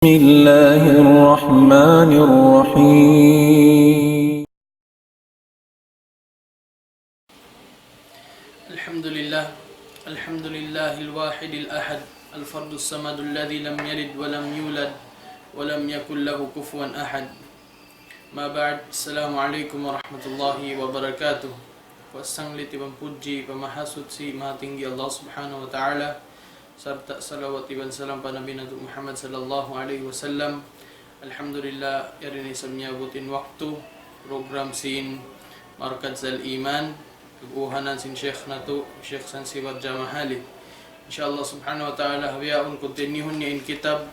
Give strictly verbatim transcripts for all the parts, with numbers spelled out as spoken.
الله الرحمن الرحيم. الحمد لله. الحمد لله الواحد الأحد، الفرد الصمد الذي لم يلد ولم يولد ولم يكن له كفوا أحد. ما بعد، السلام عليكم ورحمة الله وبركاته. Pasanglit iban pudji pa Mahasuchi, Mahatinggi Allah Subhanahu wa Ta'ala, sarta' salawat iban salam pa Nabi natu' Muhammad sallallahu alayhi wasallam. Alhamdulillah, yari na isab miyabut in waktu, program sin Markaz Al-Iman, pag-uhanan sin Sheikh natu', Sheikh Sansibar Jamahali. Insha Allah Subhanahu wa Ta'ala, bihaun continuehun niya in kitab,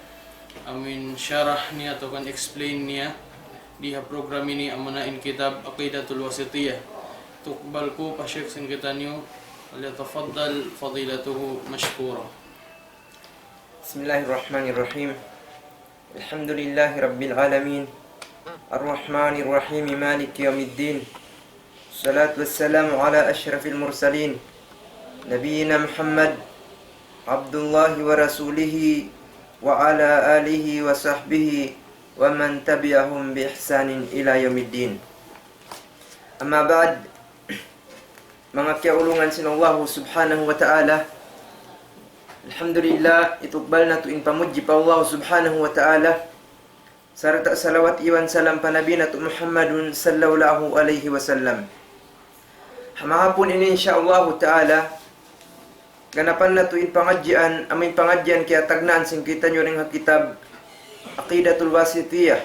amuin sharah niya atawa kan explain niya, di ha program ini amuna in kitab Aqidatul Wasitiyah. Tukbal ku pa Sheikh sin kitaniyu, فليتفضل فضيلته مشكورا. بسم الله الرحمن الرحيم. الحمد لله رب العالمين. الرحمن الرحيم. مالك يوم الدين. الصلاة والسلام على أشرف المرسلين. نبينا محمد عبد الله ورسوله وعلى آله وصحبه ومن تبعهم بإحسان إلى يوم الدين. أما بعد، manga kiyaulungan sin Allahu Subhanahu wa Ta'ala. Alhamdulillah, itukbal natu' in pamudji pa Allahu Subhanahu wa Ta'ala, sarta' salawat iban salam pa Nabi natu' Muhammadun sallallahu alayhi wasallam. Ha mahapun ini, insha Allahu Ta'ala, ganapan natu' in pangadjian, amu in pangadjian kiyatagnaan sin kitaniyu dayn ha kitab Aqidatul Wasitiyah,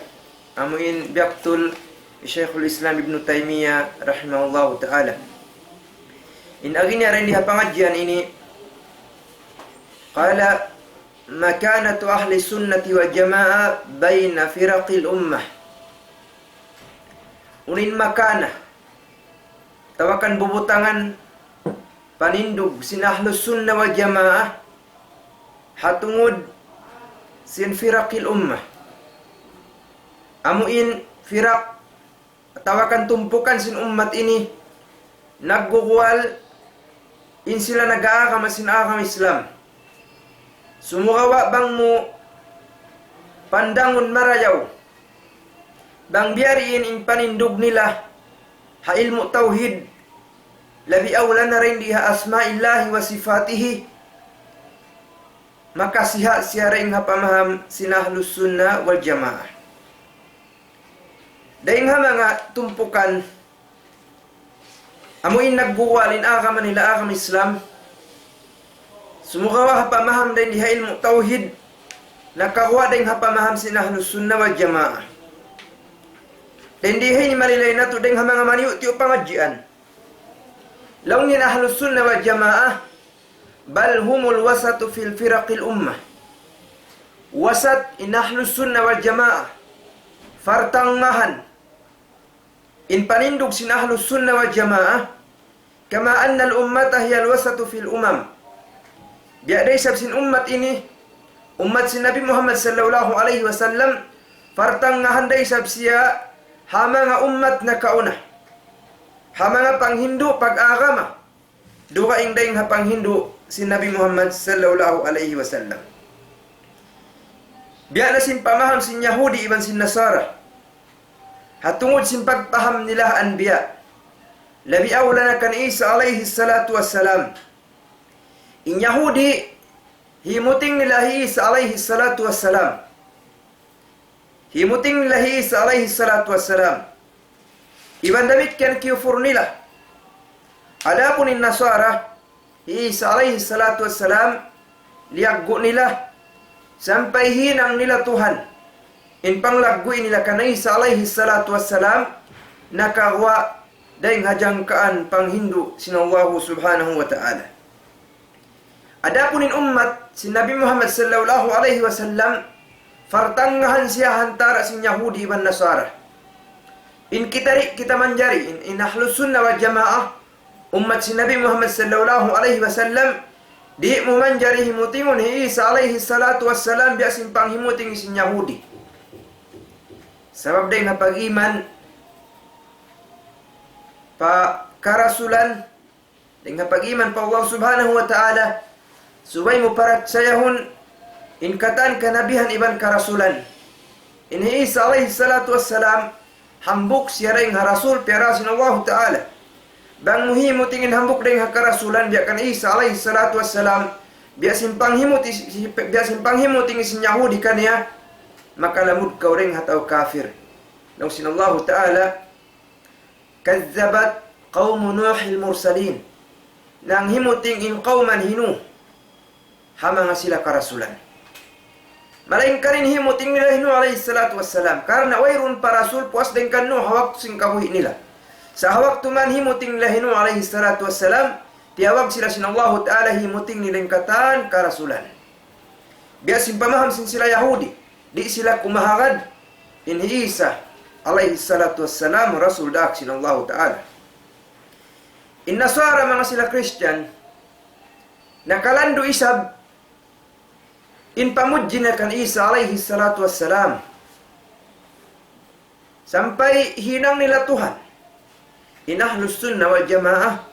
amu in biyaktul Shaykhul Islam Ibnu Taymiyyah rahimahullahu ta'ala. In agi niya dayn di ha pangadjian ini, قال: مكانة أهل السنة والجماعة بين فرق الأمة. Unu in makana, atawa kan bubutangan, panindug sin Ahlus Sunnah wal Jamaah ha tungud sin firaqil ummah. Amu in firaq atawa kan tumpukan sin ummat ini, nagguguwal in sila nag-aagama sin agama Islam. Sumagawa' bang mu pandangun marayaw, bang biya' diin in panindug nila ha ilmu' tawhid, labi awla na dayn di ha asma'illahi wa sifatihi, makasiha' siya dayn ha pamaham sin Ahlus Sunnah wal Jamaah. Dayn ha manga tumpukan, amu in nagguguwal in agama nila agama Islam, sumagawa' ha pamaham dayn di ha ilmu' tawhid, nakaguwa' dayn ha pamaham sin Ahlus Sunnah wal Jamaah. Dayn di ha ini malilay natu' dayn ha manga maniyu'-tiyu' pangadjian. Laung in Ahlus Sunnah wal Jamaah, بل هم الوسط في فرق الأمة. Wasat in Ahlus Sunnah wal Jamaah, partangahan in panindug sin Ahlus Sunnah wal Jamaah, كما أن الأمة هي الوسط في الأمم. Biya' da isab sin ummat ini, ummat sin Nabi Muhammad sallallahu alayhi wasallam, partangahan da isab siya ha manga ummat nakauna, ha manga panghindu' pag-agama, dugaing dayn ha panghindu' sin Nabi Muhammad sallallahu alayhi wasallam. Biya' na sin pamaham sin Yahudi iban sin Nasara ha tungud sin pagpaham nila ha anbiya', labi awla na kan Isa alayhi salatu wassalam. In Yahudi, himuting nila hi Isa alayhi salatu wassalam. Himuting nila hi Isa alayhi salatu wassalam. Iban damikkiyan kiyufur nila. Adapun in Nasara, hi Isa alayhi salatu wassalam, liyaggu' nila, sampay hinang nila Tuhan. In panglaggu' nila kan Isa alayhi salatu wassalam, nakaguwa' dayn ha jangkaan panghindu' sin Allahu Subhanahu wa Ta'ala. Adapun in ummat sin Nabi Muhammad sallallahu alayhi wasallam, partangahan siya ha antara' sin Yahudi iban Nasara. In kita di', kita manjari, in, in Ahlus Sunnah wal Jamaah, ummat sin Nabi Muhammad sallallahu alayhi wasallam, di' mu manjari himutingun hi Isa alayhi salatu wassalam biya' sin panghimuting sin Yahudi. Sabab dayn ha pag-iman pa karasulan, dayn ha pag-iman pa Allah Subhanahu wa Ta'ala, subay mu parachayahun in katan kanabihan iban karasulan. In hi Isa alayhi salatu wassalam, hambuuk siya dayn ha rasul piyara sin Allahu Ta'ala. Bang mu himuting in hambuuk dayn ha karasulan, biya' kan Isa alayhi salatu wassalam, biya' sin panghimuti-, biya' sin panghimuting sin Yahudi kaniya, makalamud kaw dayn ha tau kafir. Laung sin Allahu Ta'ala, كذبت قوم نوح المرسلين. Nanghimuting in kawman hi Nuh ha manga sila karasulan. Malaingkan in himuting nila hi Nuh alayhi salatu wassalam. Karna' wayruun pa rasul puas dayn kan Nuh ha waktu sin kabuhi' nila. Sa' ha waktu man himuting nila hi Nuh alayhi salatu wassalam, tiyawag sila sin Allahu Ta'ala himuting nila in katan karasulan. Biya' sin pamaham sin sila Yahudi, di' sila kumahagad in hi Isa alayhi salatu wassalam rasul daak sin Allahu Ta'ala. In Nasara manga sila Christian, nakalandu' isab in pamudji nila kan Isa alayhi salatu wassalam. Sampay hinang nila Tuhan. In Ahlus Sunnah wal Jamaah,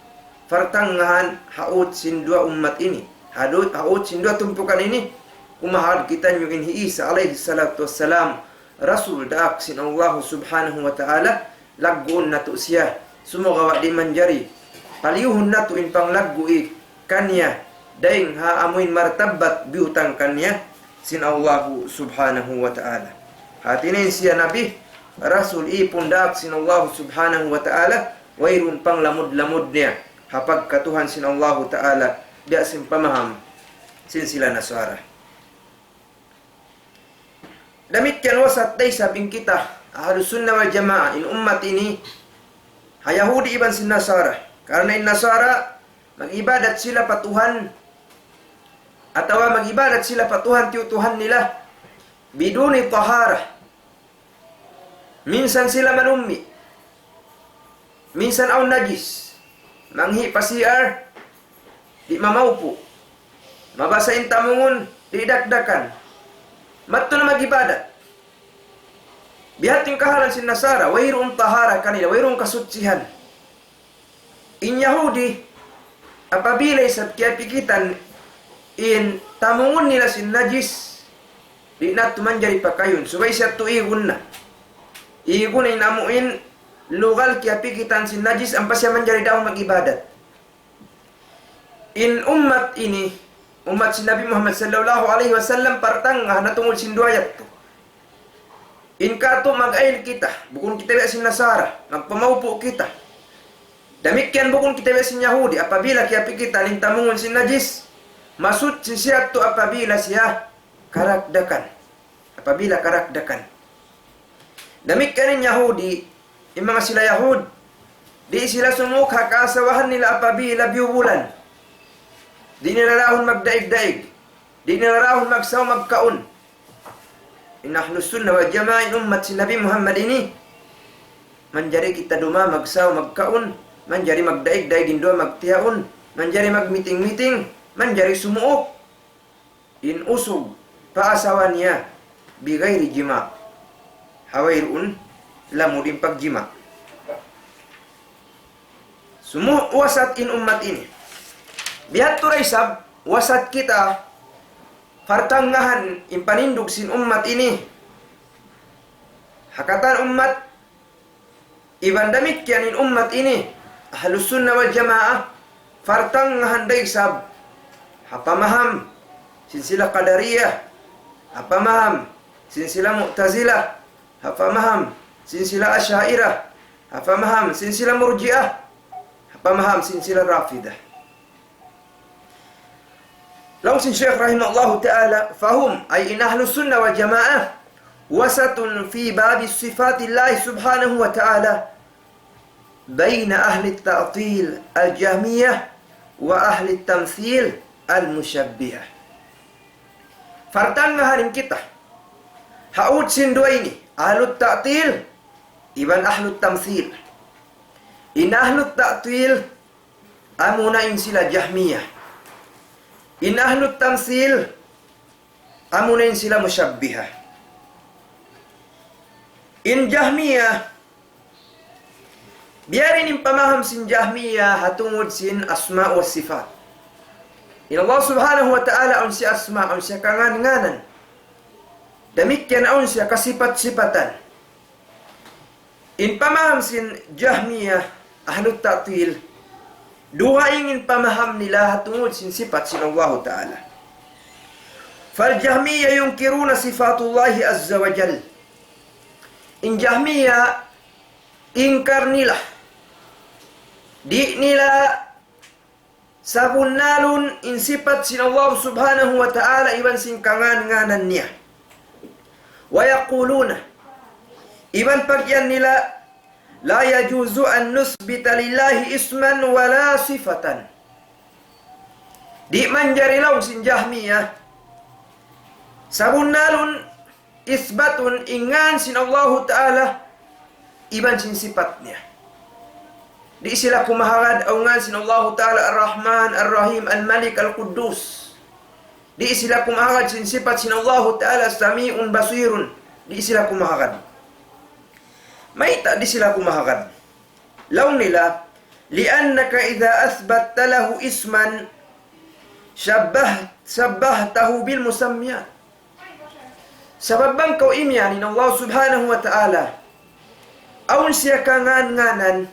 partangahan ha ut sin duwa ummat ini. Ha ut, ha ut sin duwa tumpukan ini, kumahagad kitaniyu in hi Isa alayhi salatu wassalam, rasul daak sin Allahu Subhanahu wa Ta'ala, lagguun natu' siya, sumagawa' di' manjari. Paliyuhun natu' in panglaggu'i kaniya, dayn ha amuin martabbat biyutang kaniya sin Allahu Subhanahu wa Ta'ala. Hati niya in siya Nabi, Rasul ipun daak sin Allahu Subhanahu wa Ta'ala, wayruun panglamud-lamud niya ha pagkatuhan sin Allahu Ta'ala, biya' sin pamaham sin sila Nasara. Damikkiyan wasat da isab in kita, Ahlus Sunnah wal Jamaah, in ummat ini, ha Yahudi iban sin Nasara. Karna' in Nasara, mag-ibadat sila pa Tuhan, atawa mag-ibadat sila pa Tuhan, tiyu-tuhan nila, biduni tahara. Minsan sila manummi'. Minsan awn najis. Manghi' pa C R, di' mamaupu'. Mabasa in tamungun, di' dakdakan. Madtu na mag-ibadat. Biya' ha yan in kahalan sin Nasara, wayruun tahara kanila, wayruun kasuchihan. In Yahudi, apabila isab kiyapikitan in tamungun nila sin najis, di' na tuud manjari pakayun. Subay siya tuud igun na. Igun in amuin lugal kiyapikitan sin najis, ampa siya manjari daun mag-ibadat. In ummat ini, ummat sin Nabi Muhammad sallallahu alayhi wasallam, partangahan na tungud sin duwa yadtu. In katu' mag-ayil kita, bukun kita biya' sin Nasara, magpamaupu' kita. Damikkiyan bukun kita biya' sin Yahudi, apabila kiyapikitan in tamungun sin najis, masuchi siya yadtu apabila siya karakdakan. Apabila karakdakan. Damikkiyan in Yahudi, in manga sila Yahud, di' sila sumuuk ha kaasawahan nila apabila biyubulan. Di' nila dahun magdaig-daig. Di' nila dahun magsaw magkaun. In Ahlus Sunnah wal Jamaah, in ummat sin Nabi Muhammad ini, manjari kita duwa magsaw magkaun, manjari magdaig-daig in duwa magtiyaun, manjari magmiting-miting, manjari sumuuk. In usug pa asawa niya, بغير جماع. Ha wayruun lamud in pagjima'. Sumuuk wasat in ummat ini. Biya' ha yan da isab, wasat kita, partangahan in panindug sin ummat ini. Ha katan ummat, iban damikkiyan in ummat ini, Ahlus Sunnah wal Jamaah, partangahan da isab ha pamaham sin sila Qadariyah, ha pamaham sin sila Mu'tazilah, ha pamaham sin sila Asha'irah, ha pamaham sin sila Murji'ah, ha pamaham sin sila Rafidah. Laung sin Shaykh rahimahullahu ta'ala, فهم, ay in Ahlus Sunnah wal Jamaah, وسط في باب صفات الله سبحانه وتعالى بين أهل التعطيل الجهمية وأهل التمثيل المشبهة. Partangahan in kita. Ha ut sin duwa ini, Ahlut Ta'til iban Ahlut Tamthil. In Ahlut Ta'til, amuna in sila Jahmiyah. In Ahlut Tamthil, amuna in sila Mushabbihah. In Jahmiyah, biya' diin in pamaham sin Jahmiyah ha tungud sin asma' wa sifat. In Allah Subhanahu wa Ta'ala awn siya asma, awn siya kangan-nganan. Damikkiyan awn siya kasipat-sipatan. In pamaham sin Jahmiyyah, Ahlut Ta'til, dugaing in pamaham nila ha tungud sin sipat sin Allahu Ta'ala. فالجهمية ينكرون صفات الله عز وجل. In Jahmiyyah, ingkar nila. Di' nila sabunnalun in sipat sin Allah Subhanahu wa Ta'ala iban sin kangan-nganan niya. ويقولون, iban pag-iyan nila, لا يجوز أن نثبت لله اسما ولا صفة. Di' manjari laung sin Jahmiyyah, sabunnalun isbatun in ngan sin Allahu Ta'ala iban sin sipat niya. Di' sila kumahagad awn ngan sin Allahu Ta'ala Ar-Rahman, Ar-Rahim, Al-Malik, Al-Quddus. Di' sila kumahagad sin sipat sin Allahu Ta'ala Sami'un Basirun. Di' sila kumahagad. Mayta' di' sila kumahagad? Laung nila, لأنك إذا أثبتت له اسما شبهت، شبهته بالمسميات. Sabab bang kaw imiyan in Allah Subhanahu wa Ta'ala awn siya kangan-nganan,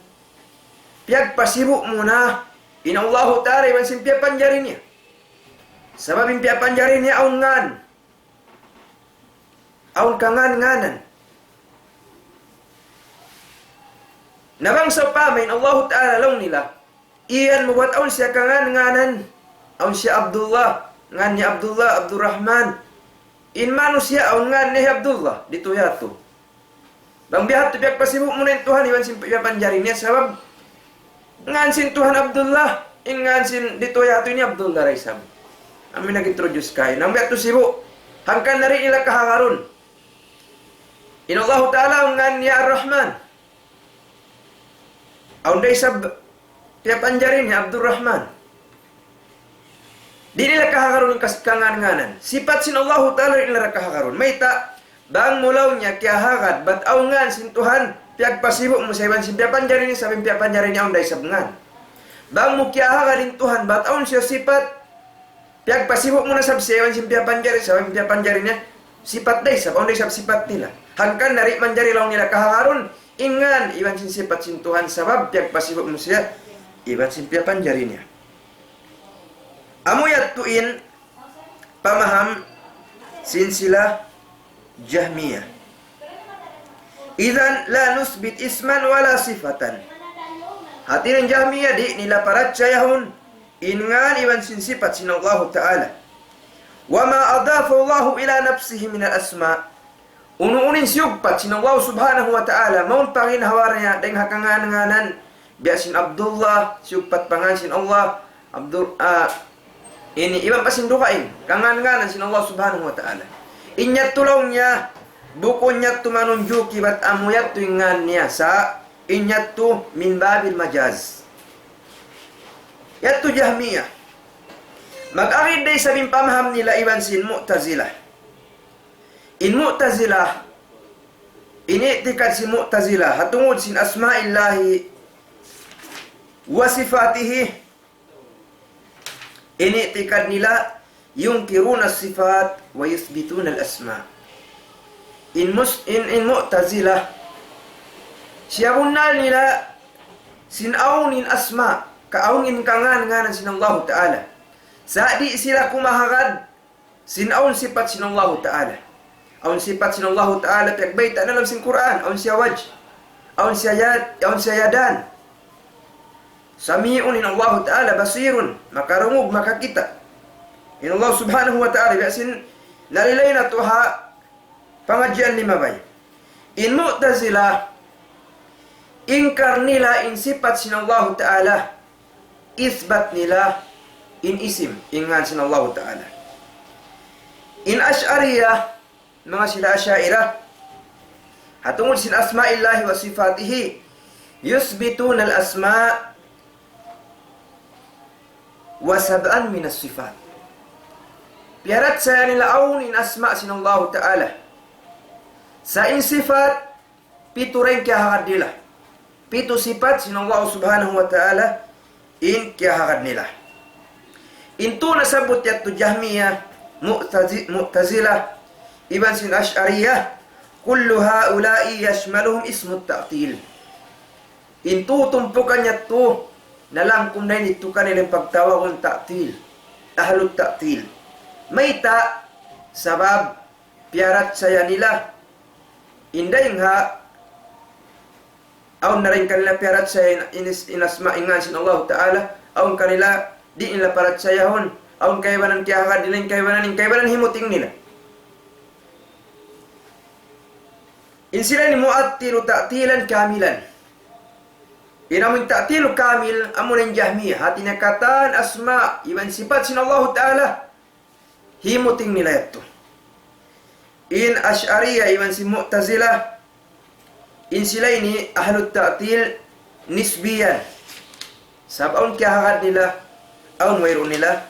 piyagpasibu' mu na in Allahu Ta'ala iban sin piyapanjari niya. Sabab in piyapanjari niya awn ngan, awn kangan-nganan. Na bang sawpama in Allahu Ta'ala laung nila, iyan mu bat awn siya kangan-nganan, awn siya Abdullah, ngan niya Abdullah, Abdurrahman. In manusiya' awn ngan niya Abdullah, ditu yatu. Bang biya' hatu piyagpasibu' mu na in Tuhan iban sin piyapanjari niya, sabab ngan sin Tuhan Abdullah, in ngan sin ditu yatu ini Abdullah da isab. Amu in nag-introduce kaymu. Bang biya' hatu sibu', hangkan na di' nila kahagarun. In Allahu Ta'ala awn ngan niya Ar-Rahman. Awn da isab piyapanjari niya Abdurrahman. Di' nila kahagarun in kas-, kangan-nganan. Sipat sin Allahu Ta'ala di' nila kahagarun. Mayta', bang mu laung niya kiyahagad, bat awn ngan sin Tuhan, piyagpasibu' mu sa iban sin piyapanjari niya, sabab in piyapanjari niya awn da isab ngan. Bang mu kiyahagad in Tuhan, bat awn siya sipat, piyagpasibu' mu na isab siya iban sin piyapanjari, sabab in piyapanjari niya, sipat da isab, awn da isab sipat nila. Hangkan na di' manjari laung nila kahagarun, in ngan, iban sin sipat sin Tuhan, sabab piyagpasibu' mu siya, iban sin piyapanjari niya. Amu yadtu in pamaham sin sila Jahmiyyah. إذن لا نثبت اسما ولا صفة. Hati niya in Jahmiyyah di' nila parachayahun in ngan iban sin sipat sin Allahu Ta'ala. وما أضافه الله إلى نفسه من الأسماء. Unu-unu in siyugpat sin Allah Subhanahu wa Ta'ala, mawn pa ginhawa niya dayn ha kangan-nganan, biya' sin Abdullah, siyugpat pa ngan sin Allah, Abdul, ah, ini, iban pa sin dugaing, kangan-nganan sin Allah Subhanahu wa Ta'ala. In yadtu laung niya, bukun yadtu manunjuki bat amu yadtu in ngan niya, sa' in yadtu من باب المجاز. Yadtu Jahmiyyah. Mag-agad da isab in pamaham nila iban sin Mu'tazilah. In Mu'tazilah, in i'tikad sin Mu'tazilah, ha tungud sin أسماء الله وصفاته, in i'tikad nila, ينكرون الصفات ويثبتون الأسماء. In mus-, in, in Mu'tazilah, siyabunnal nila sin awn in asma, ka awn in kangan-nganan sin Allahu Ta'ala. Sa' di' sila kumahagad sin awn sipat sin Allahu Ta'ala. Awn sipat sin Allahu Ta'ala, piyagbayta' na ha lawm sin Qur'an, awn siya wajh, awn siya yad, awn siya yadan. Sami'un in Allahu Ta'ala, basirun, makarungug, makakita'. In Allah Subhanahu wa Ta'ala, biya' sin nalilay natu' ha pangadjian limabay. In Mu'tazilah, ingkar nila in sipat sin Allahu Ta'ala, isbat nila in isim, in ngan sin Allahu Ta'ala. In Ash'ariyah, manga sila Asha'irah, ha tungud sin أسماء الله وصفاته, يثبتون الأسماء وسبعا من الصفات. Piyarachaya nila awn in asma sin Allahu Ta'ala. Sa' in sipat, pitu ra in kiyahagad nila. Pitu sipat sin Allah Subhanahu wa Ta'ala in kiyahagad nila. In tū nasabbut yadtu Jahmiyyah, Mu'tazi-, Mu'tazilah, iban sin Ash'ariyyah, كل هؤلاء يشملهم اسم التعطيل. In tū tumpukan yadtu, nalangkum na in itu kanila in pagtawagun ta'til, ahlut ta'til. Mayta'? Sabab piyarachaya nila in dayng ha, awn na dayng kanila piyarachaya in, in, in asma', in ngān sin Allahu Ta'ala, awn kanila di' nila parachayahun, awn kaibanan kiyahagad nila, in kaibanan, in kaibanan himuting nila. In sila ini mu'attilu ta'tilan kamilan. In amun ta'tilu kamil, amun in Jahmiyyah, hāti niya katan asma' iban sipat sin Allahu Ta'ala, himuting nila yadtu. In Ash'ariyyah iban sin Mu'tazilah, in sila ini ahlut ta'til nisbiyan. Sabab awn kiyahagad nila, awn wayruun nila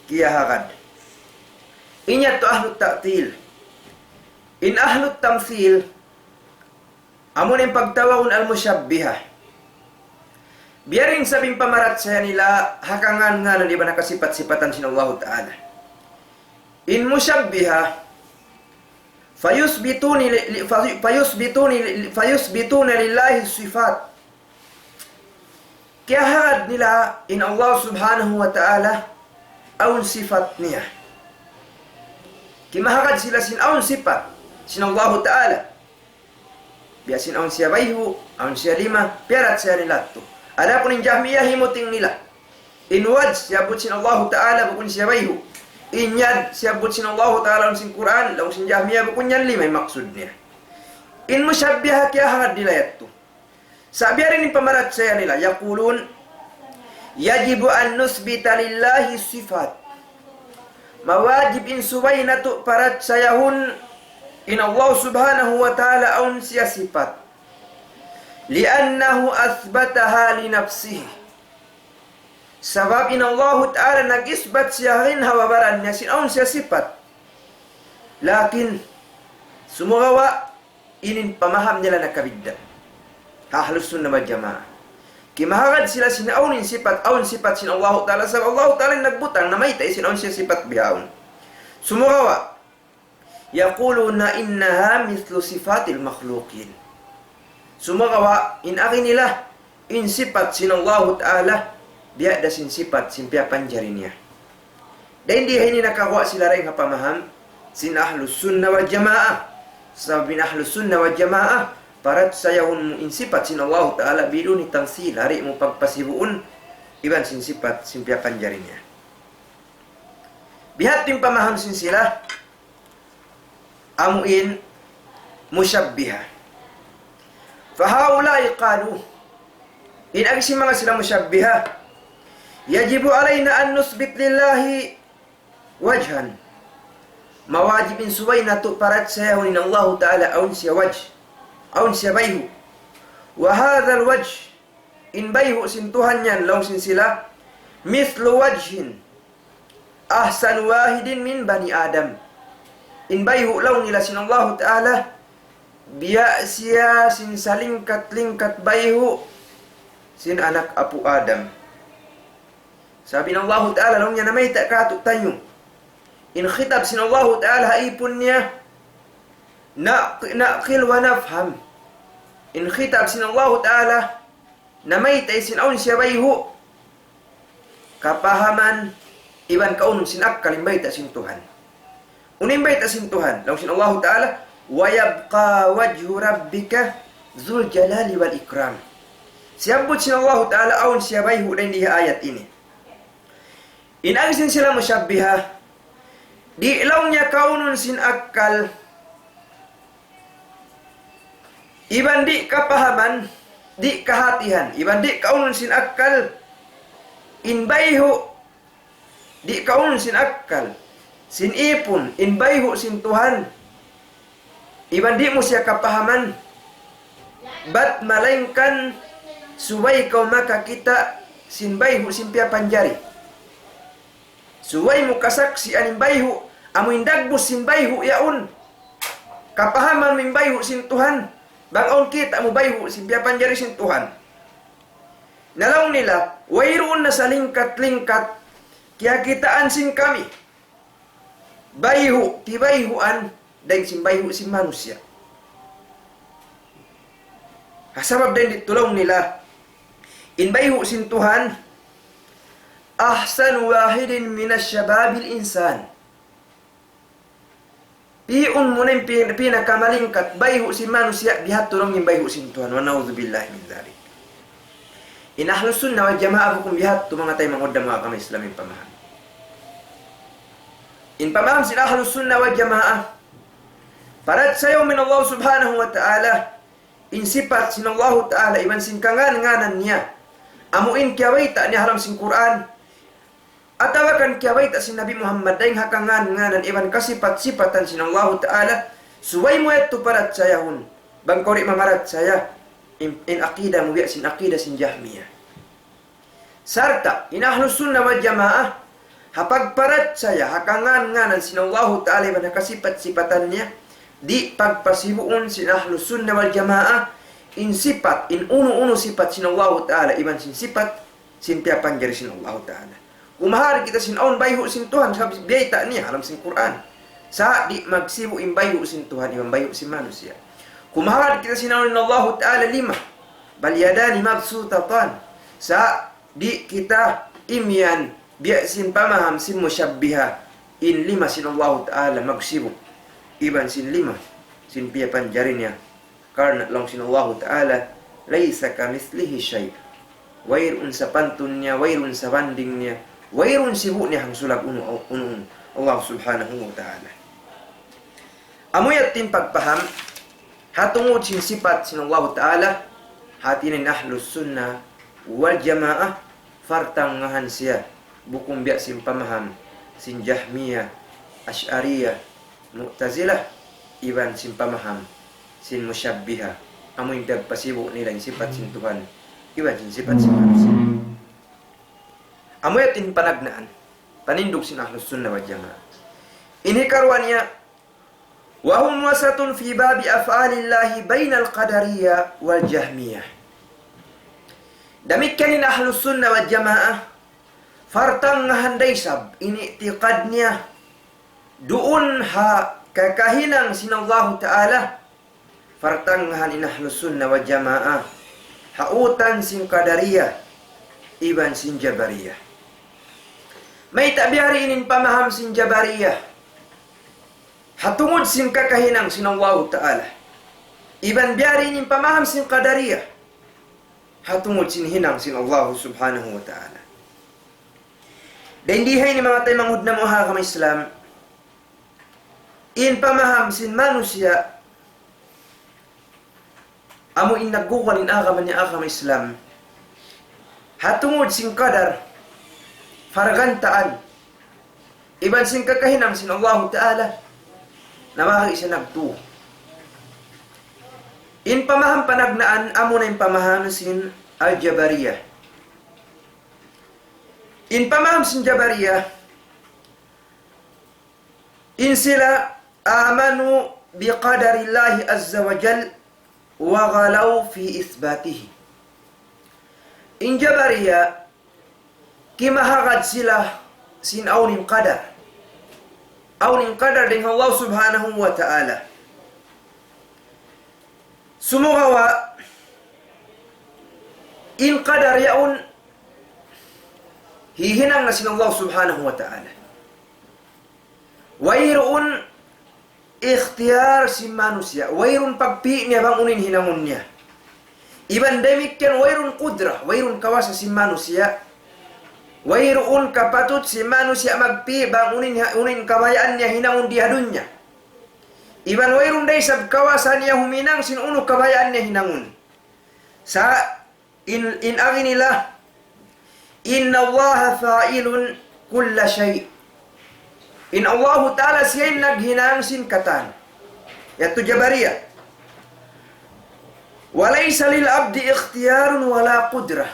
kiyahagad. In yadtu ahlut ta'til. In ahlut tamthil, amun in pagtawagun al-mushabbihah. Biya' diin isab in pamarachaya nila ha kangān-ngānan iban ha kasipat-sipatan sin Allahu Ta'ala. In mushabbihah, فيثبتون ل-، ل-، في-، فيثبتون ل-، فيثبتون لله الصفات. Kiyahagad nila in Allah Subhanahu wa Ta'ala awn sipat niya. Kimahagad sila sin awn sipat sin Allahu Ta'ala. Biya' sin awn siya bayhu', awn siya lima, piyarachaya nila yadtu. Adapun in Jahmiyyah himuting nila. In wajh, siyabbut sin Allahu Ta'ala, bukun siya bayhu'. In yad, siyabbut sin Allahu Ta'ala awn sin Qur'an, laung sin Jahmiyyah, bukun yan lima in maksud niya. In mushabbihah kiyahagad nila yadtu. Sa' biya' diin in pamarachaya nila, يقولون يجب أن نثبت لله الصفات. Mawajib in subay natu' parachayahun in Allah Subhanahu wa Ta'ala awn siya sipat. لأنه أثبتها لنفسه. Sabab in Allahu Ta'ala nag-isbat siya dayn ha baran niya sin awn siya sipat. Lakin, sumagawa', ini in pamaham nila nakabidda'. Ha Ahlus Sunnah wal Jamaah. Kimahagad sila sin awn in sipat, awn sipat sin Allahu Ta'ala, sabab Allahu Ta'ala in nagbutang, namayta' sin awn siya sipat bihaun. Sumagawa', يقولون إنها مثل صفات المخلوقين. Sumagawa', in agi nila, in sipat sin Allahu Ta'ala, biya' da sin sipat sin piyapanjari niya. Dayn di ha ini nakaguwa' sila dayn ha pamaham sin Ahlus Sunnah wal Jamaah. Sabab in Ahlus Sunnah wal Jamaah, parachayahun mu in sipat sin Allahu Ta'ala biduni tamthil, di' mu pagpasibuun, iban sin sipat sin piyapanjari niya. Biya' ha yan in pamaham sin sila, amu in mushabbihah. فهؤلاء قالوا, in agi sin manga sila mushabbihah, يجب علينا أن نثبت لله وجها. Mawajib in subay natu' parachayahun in Allahu Ta'ala awn siya wajh, awn siya bayhu'. وهذا الوجه, in bayhu' sin Tuhan yan, laung sin sila, مثل وجه أحسن واحد من بني آدم. In bayhu' laung nila sin Allahu Ta'ala, biya' siya sin salingkat-lingkat bayhu' sin anak apu' Adam. Sabab in Allahu Ta'ala laung niya namayta' kātu'niyu. In khitab sin Allahu Ta'ala ha ipun niya, نعق-، نعقل ونفهم. In khitab sin Allahu Ta'ala, namayta' sin awn siya bayhu', kapahaman, iban kaunun sin akkal in bayta' sin Tuhan. Unu in bayta' sin Tuhan, laung sin Allahu Ta'ala, ويبقى وجه ربك ذو الجلال والإكرام. Siyabbut sin Allahu Ta'ala awn siya bayhu' dayn di ha ayat ini. In agi sin sila mushabbihah, di' laung niya kaunun sin akkal, iban di' kapahaman, di' kahatihan, iban di' kaunun sin akkal, in bayhu', di' kaunun sin akkal, sin ipun, in bayhu' sin Tuhan, iban di' mu siya kapahaman, bat malaingkan subay kaw makakita' sin bayhu' sin piyapanjari. Subay mu kasaksian in bayhu', amu in dagbus sin bayhu' yaun. Kapahaman mu in bayhu' sin Tuhan, bang awn kita' mu bayhu' sin piyapanjari sin Tuhan. Na laung nila, wayruun na salingkat-lingkat kiyakitaan sin kami bayhu', tibayhuan, dayn sin bayhu' sin manusiya'. Ha sabab dayn di laung nila, in bayhu' sin Tuhan, أحسن واحد من شباب الإنسان. Pi'un mu na in pi-, pinakamalingkat, bayhu' sin manusiya', bihadtu laung in bayhu' sin Tuhan. ونعوذ بالله من ذلك. In Ahlus Sunnah wal Jamaah bukun bihadtu, manga taymanghud namu' ha agama Islam, in pamaham. In pamaham sin Ahlus Sunnah wal Jamaah, parachaya in Allah Subhanahu wa Ta'ala, in sipat sin Allah Ta'ala, iban sin kangan-nganan niya. Amu in kiyabayta' niya ha lawm sin Qur'an, atawa kan kiyabayta' sin Nabi Muhammad dayn ha kangan-nganan iban kasipat-sipatan sin Allahu Ta'ala, subay mu yadtu parachayahun, bang kaw di' mamarachaya, in, in aqida mu biya' sin aqida sin Jahmiyyah. Sarta', in Ahlus Sunnah wal Jamaah, ha pagparachaya, ha kangan-nganan sin Allahu Ta'ala iban ha kasipat-sipatan niya, di' pagpasibuun sin Ahlus Sunnah wal Jamaah, in sipat, in unu-unu sipat sin Allahu Ta'ala iban sin sipat sin piyapanjari sin Allahu Ta'ala. Kumahal kita sin awn bayhu' sin Tuhan, sabab biyayta' niya ha lawm sin Qur'an. Sa' di' magsibu' in bayhu' sin Tuhan iban bayhu' sin manusiya'. Kumahal kita sin awn in Allahu Ta'ala lima. بل يداه مبسوطتان. Sa' di' kita imiyan biya' sin pamaham sin mushabbiha, in lima sin Allahu Ta'ala magsibu' iban sin lima sin piyapanjari niya. Karna' laung sin Allahu Ta'ala, ليس كمثله شيء. Wayruun sapantun niya, wayruun sabanding niya, wayruun sibu' niya hangsulag unu-, unu-unu Allah Subhanahu wa Ta'ala. Amu yadtu in pagpaham, ha tungud sin sipat sin Allahu Ta'ala, hati niya in Ahlus Sunnah wal Jamaah, partangahan siya, bukun biya' sin pamaham sin Jahmiyyah, Ash'ariyyah, Mu'tazilah, iban sin pamaham sin Mushabbiha. Amu in piyagpasibu' nila in sipat sin Tuhan iban sin sipat sin manusiya'. Amu yadtu in panagnaan, panindug sin Ahlus Sunnah wal Jamaah. In hikaruwa niya, وهم وسط في باب أفعال الله بين القدرية والجهمية. Damikkiyan in Ahlus Sunnah wal Jamaah, partangahan da isab in i'tiqad niya duun ha kakahinang sin Allahu Ta'ala, partangahan in Ahlus Sunnah wal Jamaah ha utan sin Qadariyah iban sin Jabariyah. Mayta' biya' diin in pamaham sin Jabariyah ha tungud sin kakahinang sin Allahu Ta'ala, iban biya' diin in pamaham sin Qadariyah ha tungud sin hinang sin Allahu Subhanahu wa Ta'ala. Dayn di ha ini manga taymanghud namu' ha agama Islam, in pamaham sin manusiya' amu in nagguwal in agama niya agama Islam ha tungud sin qadar, pargantaan, iban sin kakahinang sin Allahu Ta'ala, namahagi' siya nagtu. In pamaham panagnaan, amu na in pamaham sin Al-Jabariyah. In pamaham sin Jabariyah, in sila آمنوا بقدر الله عز وجل وغلوا في إثباته. In Jabariyah, kimahagad sila sin awn in qadar. Awn in qadar dayn ha Allah Subhanahu wa Ta'ala. Sumagawa', in qadar yaun hihinang na sin Allah Subhanahu wa Ta'ala. Wayruun ikhtiyar sin manusiya', wayruun pagpi' niya bang unu in hinangun niya. Iban damikkiyan wayruun qudra, wayruun kawasa sin manusiya'. Wayruun kapatut sin manusiya' magpi' bang unu in, unu in kabayaan niya hinangun di ha dunya. Iban wayruun da isab kawasa niya huminang sin unu kabayaan niya hinangun. Sa' in, in agi nila, إن الله فاعل كل شيء. In Allahu Ta'ala siya in naghinang sin katan. Yadtu Jabariyah. وليس للعبد اختيار ولا قدرة.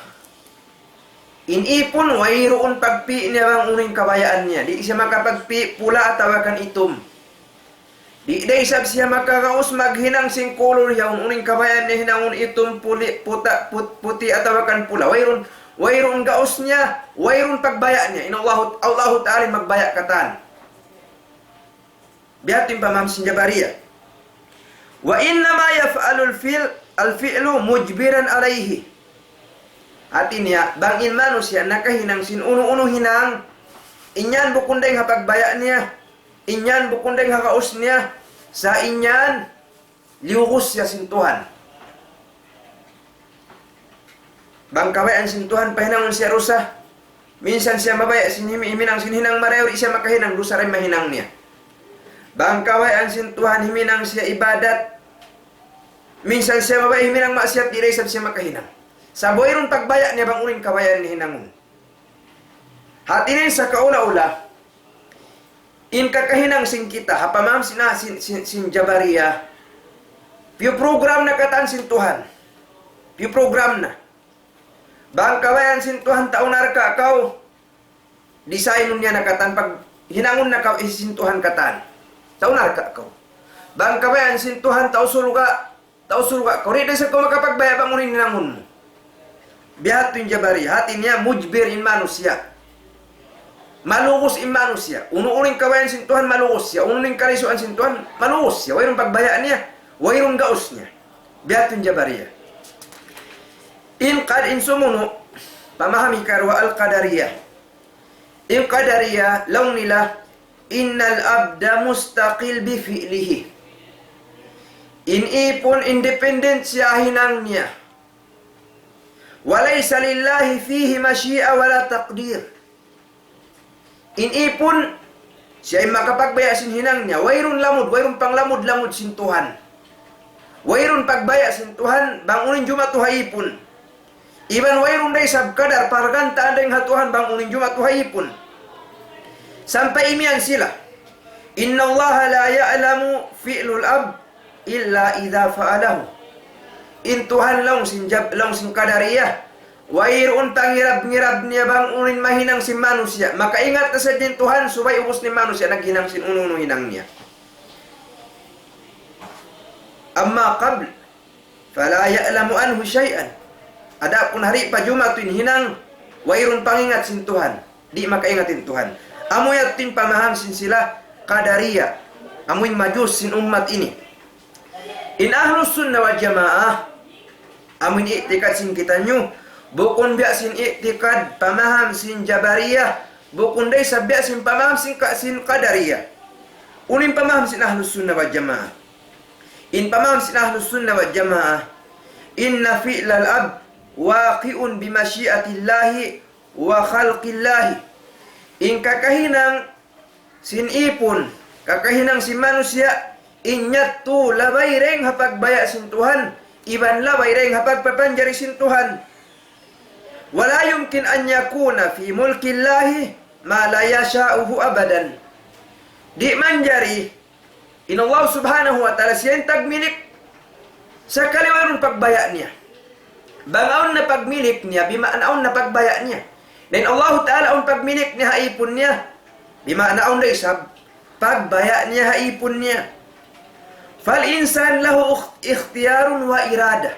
In ipun, wayruun pagpi' niya bang unu in kabayaan niya. Di' siya makapagpi' pula atawa kan itum. Di' da isab siya makagaus maghinang sin kulur yaun, unu in kabayaan niya hinangun, itum, puli', puta', put-, puti' atawa kan pula. Wayruun, wayruun gaus niya, wayruun pagbaya' niya. In Allahu, Allahu Ta'ala in magbaya' katan. Biya' ha yan in pamaham sin Jabariyah. وإنما يفعل الفعل، الفعل مجبرا عليه. Hati niya, bang in manusiya' nakahinang sin unu-unu hinang, in yan bukun dayn ha pagbaya' niya, in yan bukun dayn ha gaus niya, sa' in yan liyugus siya sin Tuhan. Bang kabayaan sin Tuhan pahinangun siya dusa, minsan siya mabaya' sin himi-, himinang sin hinang marayaw, di' siya makahinang, dusa da in mahinang niya. Bang kabayaan sin Tuhan himinang siya ibadat, minsan siya mabaya' himinang maksiyat, di' da isab siya makahinang. Sa' wayruun pagbaya' niya bang unu in kabayaan niya hinangun. Hati niya, sa' kaula-ula, in kakahinang sin kita, ha pamaham sin, sin, sin, sin Jabariyah, piyu-program na katan sin Tuhan. Piyu-program na. Bang kabayaan sin Tuhan tau narka' kaw, design niya na katan, paghinangun na kaw sin Tuhan katan. Tau narka' kaw. Bang kabayaan sin Tuhan tau surga', tau surga' kaw. Di' da isab kaw makapagbaya' bang unu in hinangun mu. Biya' ha yan in Jabariyah, hati niya mujbir in manusiya'. Malugus in manusiya'. Unu-unu in kabayaan sin Tuhan, malugus siya. Unu-unu in kalisuan sin Tuhan, malugus siya. Wayruun pagbaya' niya, wayruun gaus niya. Biya' ha yan in Jabariyah. In qad-, in sumunu', pamaham hikaruwa, al-Qadariyah. In Qadariyah, laung nila, إن العبد مستقل بفعله. In ipun independent siya ha hinang niya. وليس لله فيه مشيئة ولا تقدير. In ipun, siya in makapagbaya' sin hinang niya. Wayruun lamud, wayruun panglamud-lamud sin Tuhan. Wayruun pagbaya' sin Tuhan, bang unu in jumatu ha ipun. Iban wayruun da isab kadar pargantaan dayn ha Tuhan bang unu in jumatu ha ipun. Sampay imiyan sila, إن الله لا يعلم فعل العبد إلا إذا فعله. In Tuhan laung sin Jab-, laung sin Qadariyah, wayruun pangirab-ngirab niya bang unu in mahinang sin manusiya'. Makaingat na sadja in Tuhan, subay ubus in manusiya' naghinang sin unu-unu hinang niya. أما قبل فلا يعلم عنه شيئا. Adapun ha di' pa jumatu in hinang, wayruun pangingat sin Tuhan. Di' makaingat in Tuhan. Amu yadtu in pamaham sin sila Qadariyah. Amu in majus sin ummat ini. In Ahlus Sunnah wal Jamaah, amu in i'tikad sin kitaniyu, bukun biya' sin i'tikad pamaham sin Jabariyah, bukun da isab biya' sin pamaham sin ka-, sin Qadariyah. Unu in pamaham sin Ahlus Sunnah wal Jamaah? In pamaham sin Ahlus Sunnah wal Jamaah, إن فعل العبد واقع بمشيئة الله وخلق الله. In kakahinang sin ipun, kakahinang sin manusiya', in yadtu labay dayn ha pagbaya' sin Tuhan, iban labay dayn ha pagpapanjari sin Tuhan. ولا يمكن أن يكون في ملك الله ما لا يشاؤه أبدا. Di' manjari in Allah Subhanahu wa Ta'ala siya in tagmilik, sakali wayruun pagbaya' niya. Bang awn na pagmilik niya, bima'na awn na pagbaya' niya. Na in Allah Ta'ala awn pagmilik niya ha ipun niya, bima'na awn da isab pagbaya' niya ha ipun niya. فالإنسان له اخ-، اختيار وإرادة.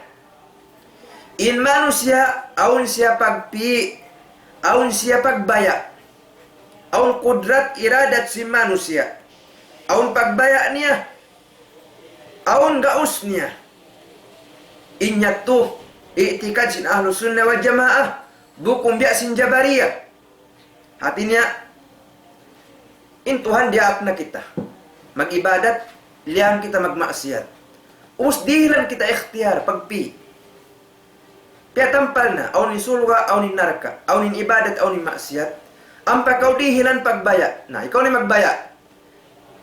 In manusiya', awn siya pagpi', awn siya pagbaya'. Awn kudrat, iradat sin manusiya'. Awn pagbaya' niya. Awn gaus niya. In yadtu, i'tikad sin Ahlus Sunnah wal Jamaah, bukun biya' sin Jabariyah. Hati niya, in Tuhan diyaak na kita mag-ibadat, liyang kita magmaksiyat. Ubus dihilan kita ikhtiyar, pagpi'. Piyatampal na, awn in surga', awn in narka', awn in ibadat, awn in maksiyat. Ampa kaw dihilan pagbaya'. Na, ikaw na in magbaya'.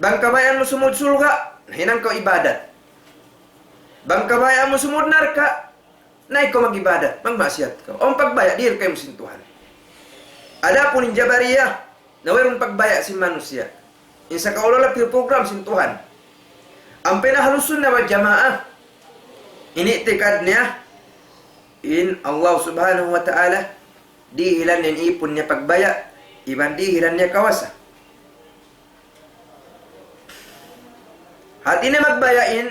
Bang kabayaan mu sumud surga', na hinang kaw ibadat. Bang kabayaan mu sumud narka', na ikaw mag-ibadat, magmaksiyat kaw. Awn pagbaya', dihil kaymu sin Tuhan. Adapun in Jabariyah, na wayruun pagbaya' sin manusiya'. In sakaula-ula piyu-program sin Tuhan. Ampa in Ahlus Sunnah wal Jamaah, in i'tikad niya, in Allah Subhanahu wa Ta'ala, dihilan niya in ipun niya pagbaya', iban dihilan niya kawasa. Hati niya magbaya' in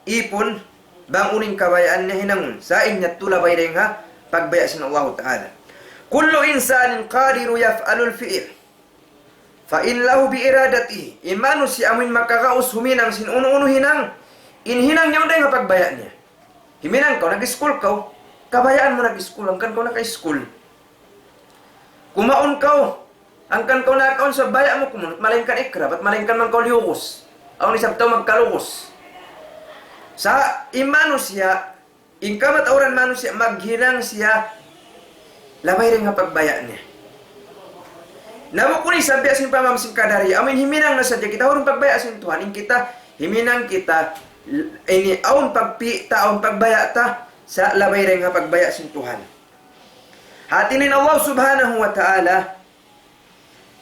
ipun, bang unu in kabayaan niya hinangun. Sa' in yadtu labay dayn ha pagbaya' sin Allahu Ta'ala. كل إنسان قادر يفعل الفعل فإن له بإرادته. In manusiya' amuin makagaus huminang sin unu-unu hinang, in hinang niya awn dayn ha pagbaya' niya. Himinang kaw, nag-school kaw, kabayaan mu nag-school, hangkan kaw naka-school. Kumaun kaw, hangkan kaw nakaun, sa' baya' mu kumun, bat malaingkan ikra, bat malaingkan man kaw liyugus. Awn isab tau magkalugus. Sa' in manusiya', in kamatauran manusiya', maghinang siya, labay dayn ha pagbaya' niya. Na bukun isab biya' sin pamaham sin Qadariya, amuin himinang na sadja kita, wayruun pagbaya' sin Tuhan, in kita, himinang kita, ini awn pagpi' ta, awn pagbaya' ta, sa' labay dayn ha pagbaya' sin Tuhan. Hati niya in Allah Subhanahu wa Ta'ala,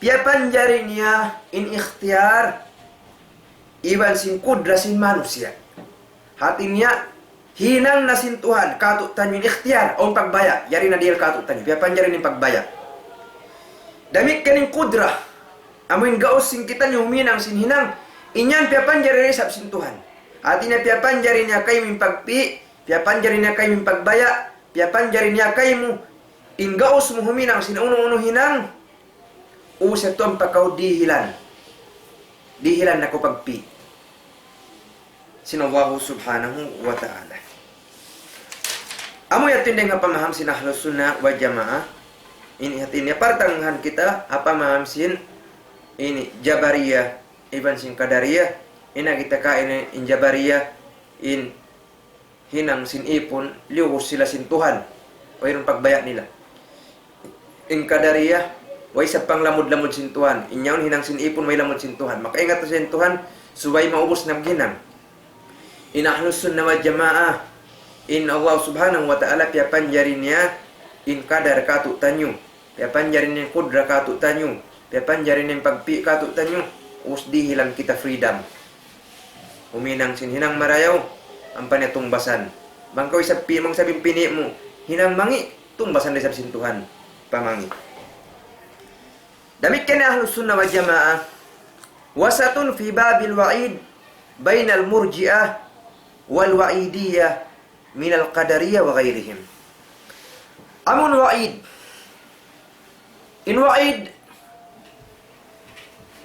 piyapanjari niya in ikhtiyar iban sin kudra sin manusiya'. Hati niya, hinang na sin Tuhan kātu'niyu in ikhtiyar, awn pagbaya', yari na dihil kātu'niyu, piyapanjari niya in pagbaya'. Damikkiyan in kudra, amuin gaus sin kitaniyu huminang sin hinang, in yan piyapanjari da isab sin Tuhan. Hati niya, piyapanjari niya kaymu in pagpi', piyapanjari niya kaymu in pagbaya', piyapanjari niya kaymu in gaus mu huminang sin unu-unu hinang, ubus yadtu ampa kaw dihilan. Dihilan na kaw pagpi' sin Allahu Subhanahu wa Ta'ala. Amu yadtu in dayn ha pamaham sin Ahlus Sunnah wal Jamaah. Ini hati niya, partangahan kita ha pamaham sin ini Jabariyah iban sin Qadariyah. Ini kita kain in Jabariyah, in hinang sin ipun, liyugus sila sin Tuhan. Wayruun pagbaya' nila. In Qadariyah, way isab panglamud-lamud sin Tuhan. In yaun hinang sin ipun, way lamud sin Tuhan. Makaingat na sin Tuhan, subay maubus na maghinang. In Ahlus Sunnah wal Jamaah, in Allah Subhanahu wa Ta'ala piyapanjari niya in qadar kātu'niyu. Piyapanjari niya in kudra kātu'niyu, piyapanjari niya in pagpi' kātu'niyu, ubus dihilan kita freedom. Huminang sin hinang marayaw, ampa niya tungbasan. Bang kaw isab pi-, bang isab in pini' mu hinang mangi', tungbasan da isab sin Tuhan pa mangi'. Damikkiyan in Ahlus Sunnah wal Jamaah, وسط في باب الوعيد بين المرجئة والوعيدية من القدرية وغيرهم. Amu in wa'id. In wa'id,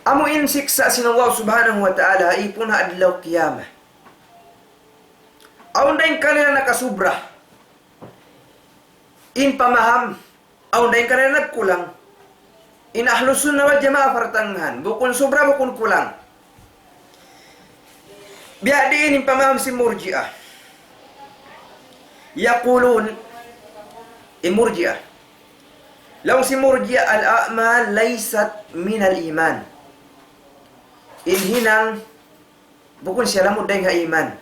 amu in siksa' sin Allah Subhanahu wa Ta'ala ha ipun ha adlaw qiyamah. Awn dayn kanila nakasubra in pamaham, awn dayn kanila nagkulang. In Ahlus Sunnah wal Jamaah partangahan, bukun subra, bukun kulang. Biya' diin in pamaham sin Murji'ah. يقولون, in Murji'ah, laung sin Murji'ah, الأعمال ليست من الإيمان. In hinang bukun siya lamud dayn ha iman.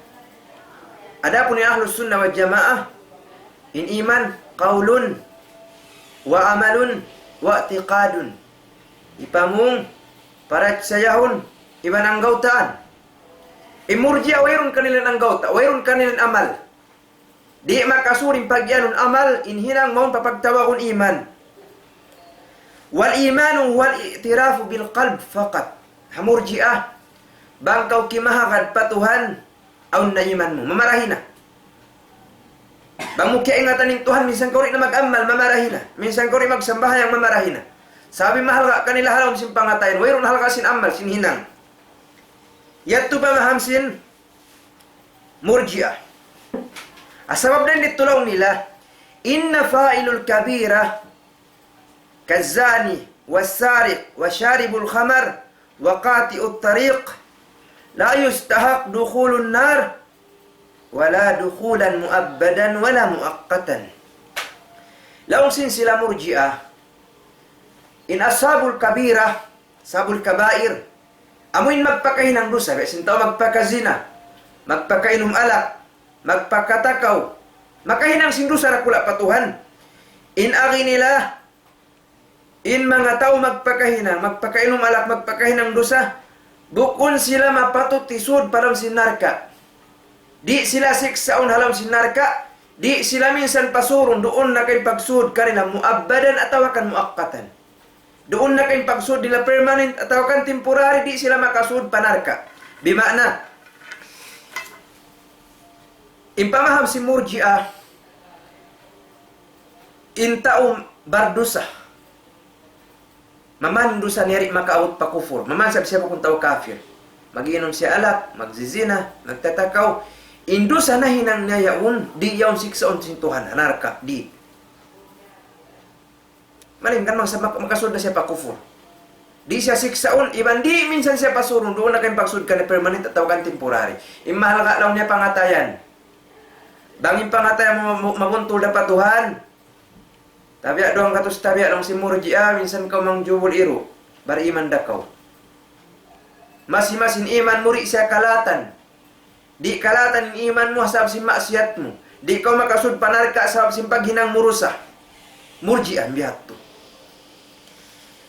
Adapun in Ahlus Sunnah wal Jamaah, in iman, قول وعمل واعتقاد. Hipamung, parachayahun, iban anggawtaan. In Murji'ah wayruun kanilan anggawta', wayruun kanilan amal. Di' makasud in pagiyanun amal, in hinang mawn papagtawagun iman. والإيمان هو الاعتراف بالقلب فقط. Ha Murji'ah, bang kaw kimahagad pa Tuhan, awn na iman mu, mamarahi na. Bang mu kiyaingatan in Tuhan, minsan kaw di' na mag-amal, mamarahi na. Minsan kaw di' magsambahayang, mamarahi na. Sabab mahalga' kanila ha lawm sin pangatayan, wayruun halga' sin amal, sin hinang. Yadtu pamaham sin Murji'ah. Sabab dayn didtu laung nila, إن فاعل الكبيرة كالزاني والسارق وشارب الخمر وقاطع الطريق لا يستحق دخول النار ولا دخولا مؤبدا ولا مؤقتا. Laung sin sila Murji'ah, in ashabul kabirah, ashabul kabair, amu in magpakahinang dusa, biya' sin tau magpakazina, magpakainum alak, magpakatakaw, makahinang sin dusa dakula' pa Tuhan. In agi nila, in manga tau magpakahinang, magpakainum alak, magpakahinang dusa, bukun sila mapatut hisud pa lawm sin narka'. Di' sila siksaun ha lawm sin narka', di' sila minsan pasurun, duun na kaw in pagsud kanila muabbadan atawa kan muakkatan. Duun na kaw in pagsud nila permanent atawa kan temporary, di' sila makasud pa narka'. Bima'na, in pamaham sin Murji'ah, In tau bardusa, maman dusa niya di' makaabut pa kufur. Maman sab siya bukun tau kafir. Mag-inum siya alak, magzizina, magtatakaw. In dusa nahinang niya yaun, di' yaun siksaun sin Tuhan, narka', di'. Malayngkan mangsa-, mak-, makasud na siya pa kufur. Di' siya siksaun, iban di' minsan siya pasurun, duun na kaw in pagsud kaniya permanent atawa kan temporary. In mahalga' laung niya pangatayan. Bang in pangatayan mu, mu, mabuntul da pa Tuhan. Tabiya' duwang gatus tabiya' laung sin Murji'ah, minsan kaw mangjubul iru', bariman da kaw. Masi-masi in iman mu di' siya kalatan. Di' kalatan in iman mu sabab sin maksiyat mu. Di' kaw makasud pa narka' sabab sin paghinang mu dusa. Murji'ah, biya' hādtu.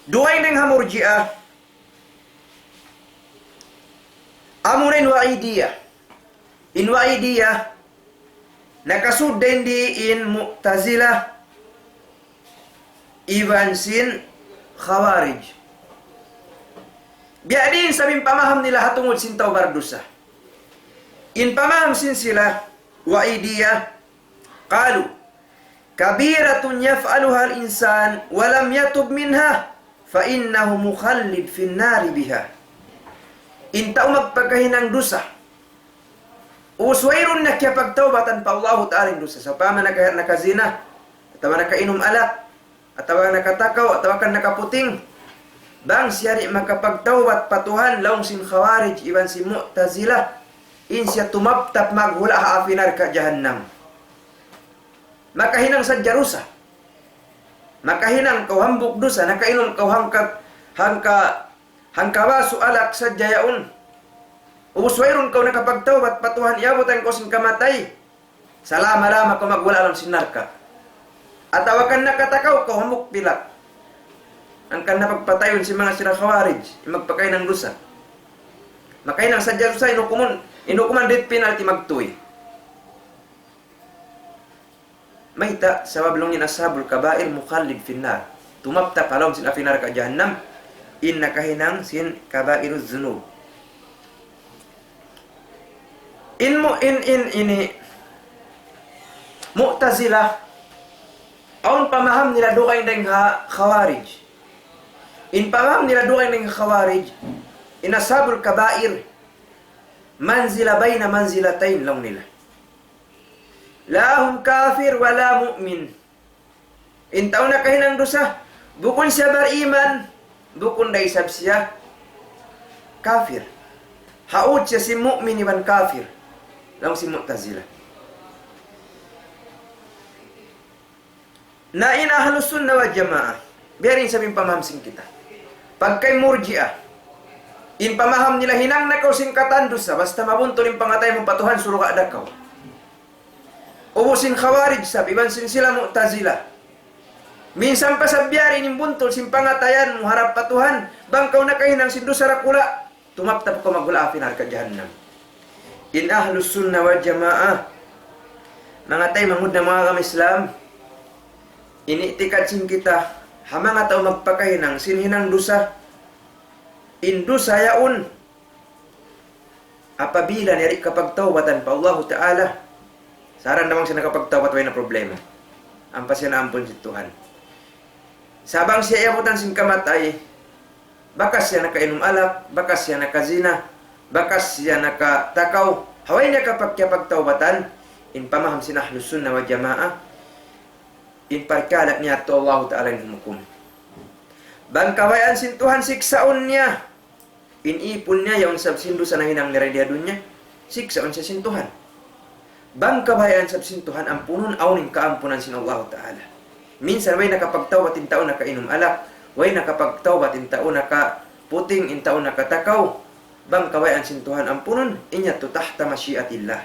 Dugaing dayn ha Murji'ah, amuna in Wa'idiyah. In Wa'idiyah, nakasud dayn di in Mu'tazilah, iban sin Khawarij. Biya' diin isab in pamaham nila ha tungud sin tau bardusa. In pamaham sin sila, Wa'idiyah, قالوا: كبيرة يفعلها الإنسان ولم يتب منها فإنه مخلد في النار بها. In tau magpakahinang dusa, ubus wayruun na kiyapagtawbatan pa Allahu Ta'ala in dusa. Sawpama naka-, nakazina, atawa nakainum alak, atawa nakatakaw, atawa kan nakaputing. Bang siya di' makapagtawbat pa Tuhan, laung sin Khawarij iban sin Mu'tazilah, in siya tumaptap maghula' ha api narka' jahannam. Makahinang sadja dusa. Makahinang kaw hambuuk dusa, nakainum kaw hangka, hangka, hangka basu alak sadja yaun. Ubus wayruun kaw nakapagtawbat pa Tuhan, iyabutan kaw sin kamatay. Salama-lama kaw maghula' ha lawm sin narka'. Atawa kan nakatakaw kaw hambuuk pilak. Hangkan na pagpatayun sin manga sila Khawarij, in magpakahinang dusa. Makahinang sadja dusa, in hukuman, in hukuman death penalty magtuy. Mayta'? Sabab laung in ashabul kabair مخلد في النار. Tumaptap ha lawm sin api narka' jahannam, in nakahinang sin kabairuz zunub. In mu-, in, in, ini, Mu'tazilah, awn pamaham nila dugaing dayn ha Khawarij. In pamaham nila dugaing dayn ha Khawarij, in ashabul kabair, منزلة بين منزلتين laung nila. لا هم كافر ولا مؤمن. In tau nakahinang dusa, bukun siya bariman, bukun da isab siya kafir. Haut siya sin mu'min iban kafir. Laung sin Mu'tazilah. Na in Ahlus Sunnah wal Jamaah, biya' diin isab in pamaham sin kita. Pagka in Murji'ah, in pamaham nila hinang na kaw sin katan dusa, basta mabuntul in pangatayan mu pa Tuhan, surga' da kaw. Ubus in Khawarij isab, iban sin sila Mu'tazilah. Minsan pa isab biya' diin in buntul sin pangatayan mu harap pa Tuhan, bang kaw nakahinang sin dusa dakula', tumaptap kaw maghula' ha api narka' jahannam. In Ahlus Sunnah wal Jamaah, manga taymanghud namu' ha agama Islam, in i'tikad sin kita, ha manga tau magpakahinang sin hinang dusa, in dusa yaun, apabila niya di' kapagtawbatan pa Allahu Ta'ala, saran damang siya nakapagtawbat, way na problema. Ampa siya naampun sin Tuhan. Sa' bang siya iyabutan sin kamatay, bakas siya nakainum alak, bakas siya nakazina, bakas siya nakatakaw, ha way niya kapag-, kapagtawbatan, in pamaham sin Ahlus Sunnah wal Jamaah, in parkala' niya tu Allahu Ta'ala in humukum. Bang kabayaan sin Tuhan siksaun niya, in ipun niya, yaun isab sin dusa nahinang niya dayn di ha dunya, siksaun siya sin Tuhan. Bang kabayaan isab sin Tuhan ampunun, awn in kaampunan sin Allahu Ta'ala. Minsan way nakapagtawbat in tau nakainum alak, way nakapagtawbat in tau nakaputing, in tau nakatakaw. Bang kabayaan sin Tuhan ampunun, in yadtu tahta mashi'atillah.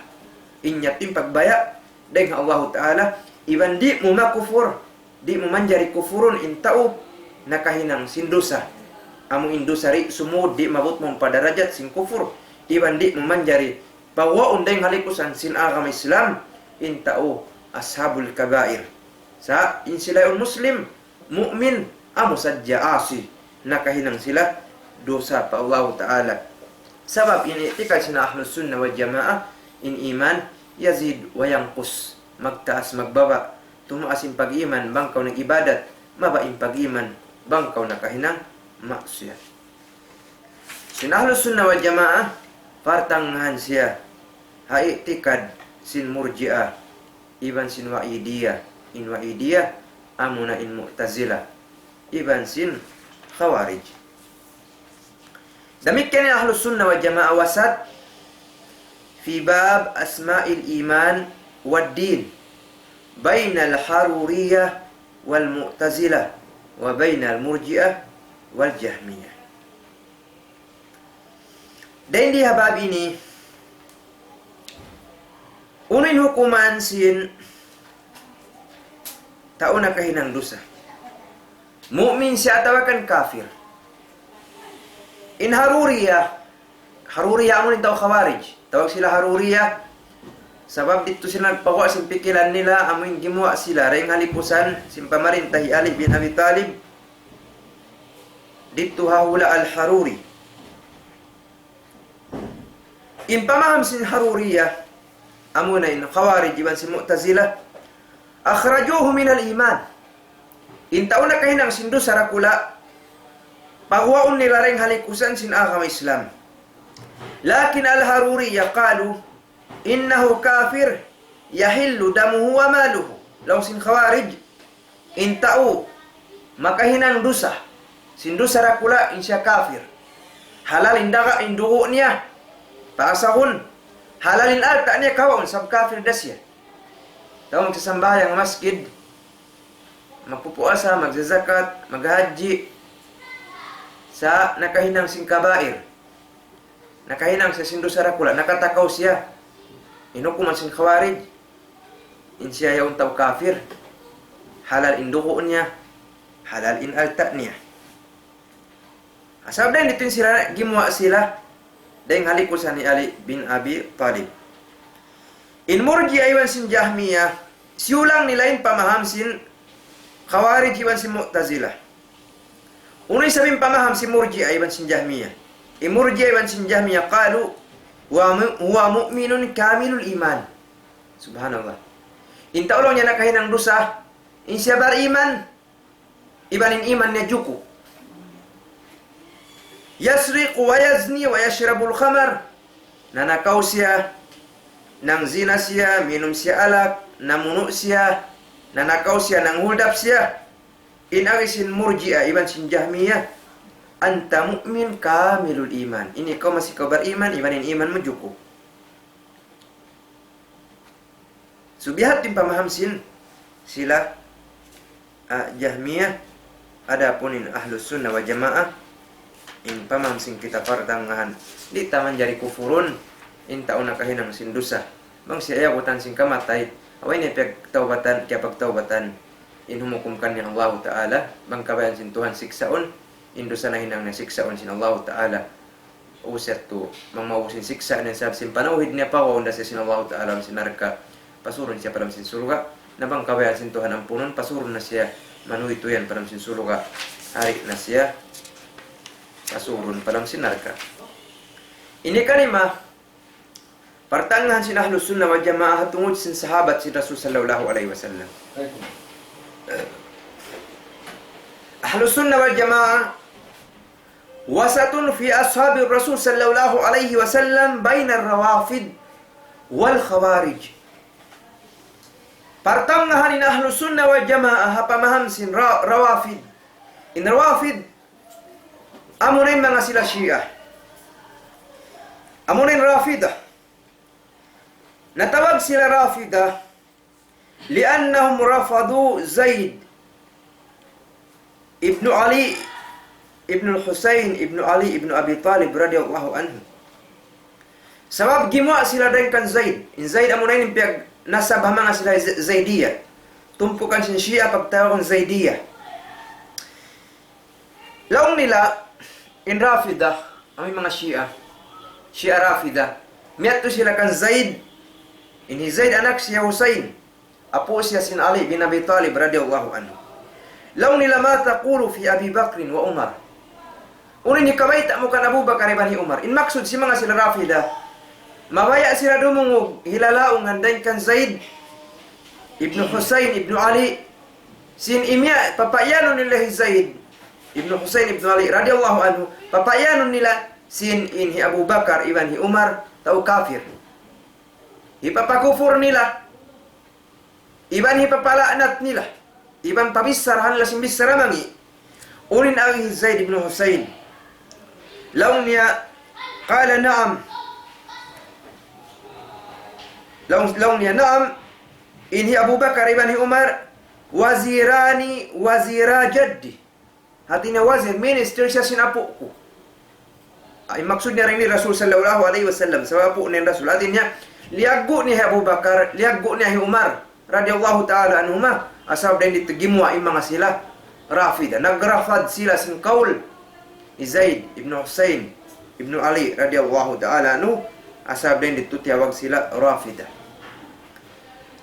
In yadtu in pagbaya' dayn ha Allahu Ta'ala, iban di' mu makufur, di' mu manjari kufurun in tau nakahinang sin dusa. Amu in dusa di' sumud, di' maabut mawn pa darajat sin kufur. Iban di' mu manjari paguwaun dayn ha likusan sin agama Islam in tau ashabul kabair. Sa' in sila yaun Muslim, mu'min, amu sadja asi, nakahinang sila dusa pa Allahu Ta'ala. Sabab in i'tikad sin Ahlus Sunnah wal Jamaah, in iman, yazid wa yanqus, magtaas, magbaba', tumaas in pag-iman bang kaw nag-ibadat, mababa' in pag-iman bang kaw nakahinang maksiyat. Sin Ahlus Sunnah wal Jamaah, partangahan siya ha i'tikad sin Murji'ah iban sin Wa'idiyah. In Wa'idiyah, amuna in Mu'tazilah iban sin Khawarij. Damikkiyan in Ahlus Sunnah wal Jamaah wasat fi bab asma'il iman wad din, bainal Haruriyyah wal Mu'tazilah, wa bainal Murji'ah wal Jahmiyyah. Dayn di ha bab ini, unu in hukuman sin tau nakahinang dusa? Mu'min siya atawa kan kafir? In Haruriyyah, Haruriyyah amu in tau Khawarij. Tawag sila Haruriyyah, sabab didtu sila nagpaguwa' sin pikilan nila, amu in gimuwa' sila dayn ha likusan sin pamarinta hi Ali bin Abi Talib, didtu ha hula' Al-Haruri. In pamaham sin Haruriyyah, amuna in Khawarij iban sin Mu'tazilah, أخرجوه من الإيمان. In tau nakahinang sin dusa dakula', paguwaun nila dayn ha likusan sin agama Islam. لكن الحرورية قالوا إنه كافر يحل دمه وماله. Laung sin Khawarij, in tau makahinang dusa, sin dusa dakula', in siya kafir. Halal in daga', in dugu' niya, paasahun. Halal in alta' niya kawaun, sabab kafir da siya. Tau magsasambahayang ha masjid, magpupuasa, magzazakat, maghajji, sa' nakahinang sin kabair. Nakahinang siya sin dusa dakula', nakatakaw siya. In hukuman sin Khawarij, in siya yaun tau kafir, halal in dugu' niya, halal in alta' niya. Sabab dayn didtu in sila, gimuwa' sila dayn ha likusan hi Ali bin Abi Talib. In Murji'ah iban sin Jahmiyyah, siyulang nila in pamaham sin Khawarij iban sin Mu'tazilah. Unu isab in pamaham sin Murji'ah iban sin Jahmiyyah? In Murji'ah iban sin Jahmiyyah, قالوا هو م-، هو مؤمن كامل الإيمان. Subhanallah. In tau laung niya nakahinang dusa, in siya bariman, iban in iman niya juku'. يسرق ويزني ويشرب الخمر. Nanakaw siya, nangzina siya, minum siya alak, namunu' siya, nanakaw siya, nanghuldap siya. In agi sin Murji'ah iban sin Jahmiyyah, أنت مؤمن كامل الإيمان. In ikaw masi kaw bariman, iban in iman mu juku'. So, biya' ha yan in pamaham sin sila, ah, Jahmiyyah. Adapun in Ahlus Sunnah wal Jamaah, in pamaham sin kita partangahan, di' ta manjari kufurun in tau nakahinang sin dusa. Bang siya iyabutan sin kamatay, way na piyagtawbatan, kiyapagtawbatan, in humukum kaniya Allahu Ta'ala, bang kabayaan sin Tuhan siksaun, in dusa nahinang niya siksaun sin Allahu Ta'ala. Ubus yadtu, bang maubus in siksa' niya sabab sin panawhid niya, paguwaun da siya sin Allahu Ta'ala ha lawm sin narka', pasurun siya pa lawm sin surga'. Na bang kabayaan sin Tuhan ampunun, pasurun na siya manuytuyan pa lawm sin surga'. Di' na siya pasurun pa lawm sin narka'. Ini kalima, partangahan sin Ahlus Sunnah wal Jamaah tungud sin sahabat sin Rasul sallallahu alayhi wasallam. Ahlus Sunnah wal Jamaah وسط في أصحاب الرسول صلى الله عليه وسلم بين الروافض والخوارج. Partangahan in Ahlus Sunnah wal Jamaah ha pamaham sin ra-, Rawafid. In Rawafid, amuna in manga sila Shia. Amuna in Rafidah. Natawag sila Rafidah لأنهم رفضوا زيد ابن علي ابن الحسين ابن علي ابن أبي طالب رضي الله عنه. Sabab gimuwa' sila dayn kan Zayd. In Zayd amuna in piyagnasab ha manga sila Z-, Zaydiyah. Tumpukan sin Shia pagtawagun Zaydiyah. Laung nila, in Rafidah, amu in manga Shia, Shia Rafidah, miyadtu sila kan Zayd, in hi Zayd anak siya Husayn, apu' siya sin Ali bin Abi Talib radiyallahu anhu. Laung nila, ما تقول في أبي بكر وعمر؟ Unu in hikabayta' mu kan Abu Bakar iban hi Umar? In maksud sin manga sila Rafidah, mabaya' sila dumungug hilalaungan dayn kan Zayd, Ibnu Husayn ibnu Ali, sin imiya, papaiyanun nila hi Zaid ibnu Husayn ibnu Ali radiyallahu anhu, papaiyanun nila sin in hi Abu Bakar iban hi Umar tau kafir. Hipapakufur nila, iban hipapala'nat nila, iban pabichara nila sin bichara mangi'. Unu in agi hi Zaid ibn Husayn? Laung niya, qala, "Na'am." Laung, laung niya, "Na'am." In hi Abu Bakar iban hi Umar, wazirani wazira jaddi. Hati niya wazir, minister siya sin apu' ku. Ay, maksud niya dayn di Rasul sallallahu alayhi wasallam, sabab apu' niya in Rasul. Hati niya, liyaggu' niya hi Abu Bakar, liyaggu' niya hi Umar, radiyallahu ta'ala anhuma, asal dayn di gimuwa' in manga sila Rafida. Nagrafad sila sin kaul hi Zaid ibn Husayn ibn Ali, radiyallahu ta'ala anhu, asal dayn di tiyawag sila Rafida.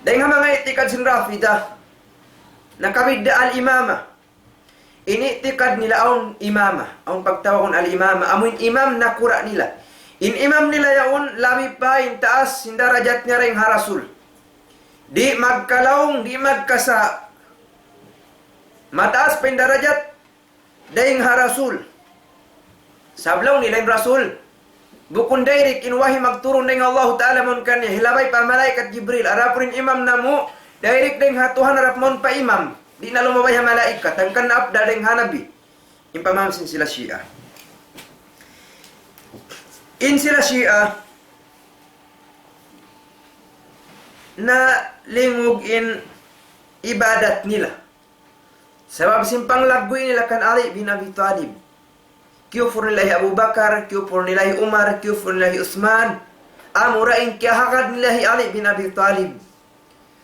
Dayn ha manga itikad sin Rafida, nakabidda' al-imama. In itikad nila awn imama, awn pagtawagun al-imama, amu in imam nakura' nila. In imam nila yaun, labi pa in taas sin darajat niya dayn ha Rasul. Di' magkalaung, di' magkasa. Mataas pa in darajat dayn ha Rasul. Sabab laung nila in Rasul, bukun direct in wahi magturun dayn ha Allahu Ta'ala mawn kaniya, hilabay pa malaikat Jibril. Adapun in imam namu', direct dayn ha Tuhan harap mawn pa imam. Di' na lumabay ha malaikat, hangkan na afdal dayn ha Nabi. In pamaham sin sila Shia. In sila Shia, nalingug in ibadat nila. Sabab sin panglaggu' nila kan Ali bin Abi Talib. Kiyufur nila hi Abu Bakar, kiyufur nila hi Umar, kiyufur nila hi Usman. Amura in kiyahagad nila hi Ali bin Abi Talib.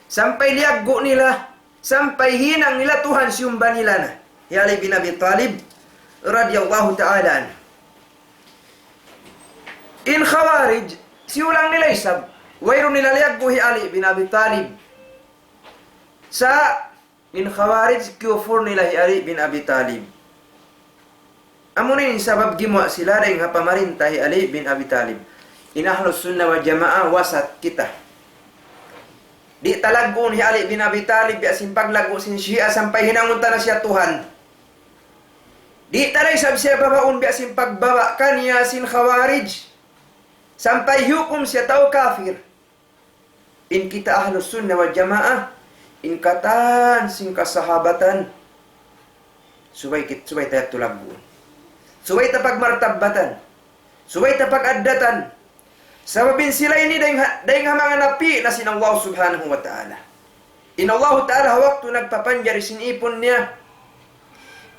Sampay liyaggu' nila, sampay hinang nila Tuhan siyumba nila na. Hi Ali bin Abi Talib, radiyallahu ta'ala anhu. In Khawarij, siyulang nila isab. Wayruun nila liyaggu' hi Ali bin Abi Talib. Sa' in Khawarij, kiyufur nila hi Ali bin Abi Talib. Amuna in sabab gimuwa' sila dayn ha pamarinta hi Ali bin Abi Talib. In Ahlus Sunnah wal Jamaah wasat kita. Di' ta lagguun hi Ali bin Abi Talib biya' sin paglaggu' sin Shia sampay hinangun ta na siya Tuhan. Di' ta da isab siya babaun biya' sin pagbaba' kaniya sin Khawarij sampay hukum siya tau kafir. In kita Ahlus Sunnah wal Jamaah, in katan sin kasahabatan, subay kit-, subay ta yadtu lagguun. Subay ta pagmartabbatan. Subay ta pag-addatan. Sabab in sila ini dayn ha, dayn ha manga napi' na sin Allah Subhanahu wa Ta'ala. In Allah Ta'ala ha waktu nagpapanjari sin ipun niya,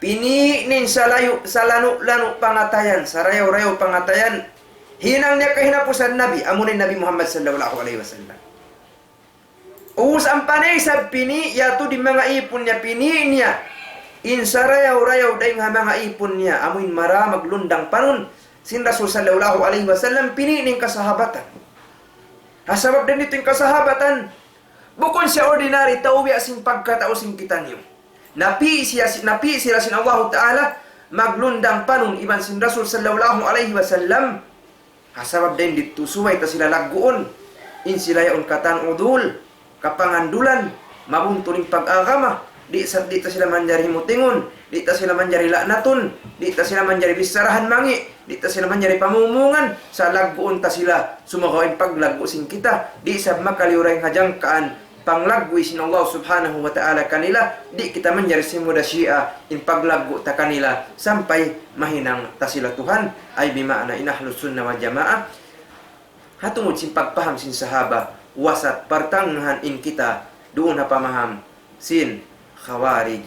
pini' niya in salayu-, salanu'-lanu' pangatayan, sarayaw-rayaw pangatayan. Hinang niya kahinapusan Nabi, amuna in Nabi Muhammad sallallahu alayhi wasallam. Ubus ampa niya isab pini', yadtu di manga ipun niya, pini' niya in sarayaw-rayaw dayn ha manga ipun niya, amu in mara maglundang panun sin Rasul sallallahu alayhi wasallam, pini' niya in kasahabatan. Ha sabab dayn ditu in kasahabatan, bukun siya ordinary tau biya' sin pagkatau sin kitaniyu. Napi' siya, napi' sila sin Allahu Ta'ala, maglundang panun iban sin Rasul sallallahu alayhi wasallam. Ha sabab dayn ditu subay ta sila lagguun, in sila yaun katan udul, kapangandulan, mabuntul in pag-agama, di' sa, di' ta sila manjari himutingun, di' ta sila manjari la'natun, di' ta sila manjari bissarahan mangi', di' ta sila manjari pamumungan, sa' lagguun ta sila, sumagawa' in paglaggu' sin kita, di' isab makaliyu dayn ha jangkaan panglaggu' sin Allah Subhanahu wa Ta'ala kanila, di' kita manjari simud ha Shia, in paglaggu' ta kanila, sampay mahinang ta sila Tuhan, ay bima'na in Ahlus Sunnah wal Jamaah. Ha tungud sin pagpaham sin sahaba, wasat partangahan in kita duun ha pamaham sin Khawarij,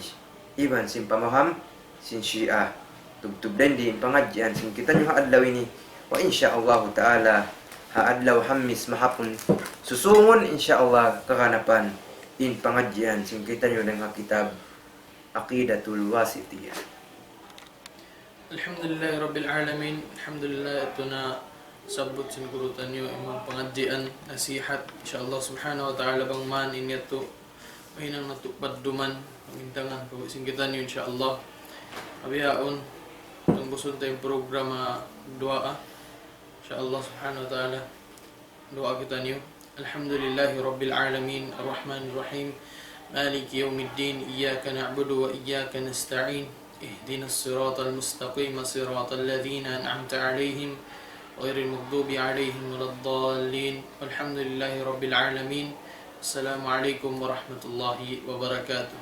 iban sin pamaham sin Shia. Tubtub dayn di in pangadjian sin kitaniyu ha adlaw ini. Wa insha Allahu ta'ala, ha adlaw Hamis mahapun susungun, insha Allah, kaganapan in pangadjian sin kitaniyu dayn ha kitab Aqidatul Wasitiyah. Alhamdulillahi Rabbil Alamin. Alhamdulillah, yadtu na sabbut sin guru taniyu in manga pangadjian, nasihat. Insha Allah subhanahu wa ta'ala, bang man in yadtu mahinang natu' padduman, pamintangan, pag-uwi' sin kitaniyu, insha Allah. Bihaun, tungbusun ta in programa duwaa. Insha Allah subhanahu wa ta'ala, duwaa kitaniyu. الحمد لله رب العالمين، الرحمن الرحيم، مالك يوم الدين، إياك نعبد وإياك نستعين، اهدنا الصراط المستقيم، صراط الذين أنعمت عليهم، غير المغضوب عليهم ولا الضالين. الحمد لله رب العالمين. السلام عليكم ورحمة الله وبركاته.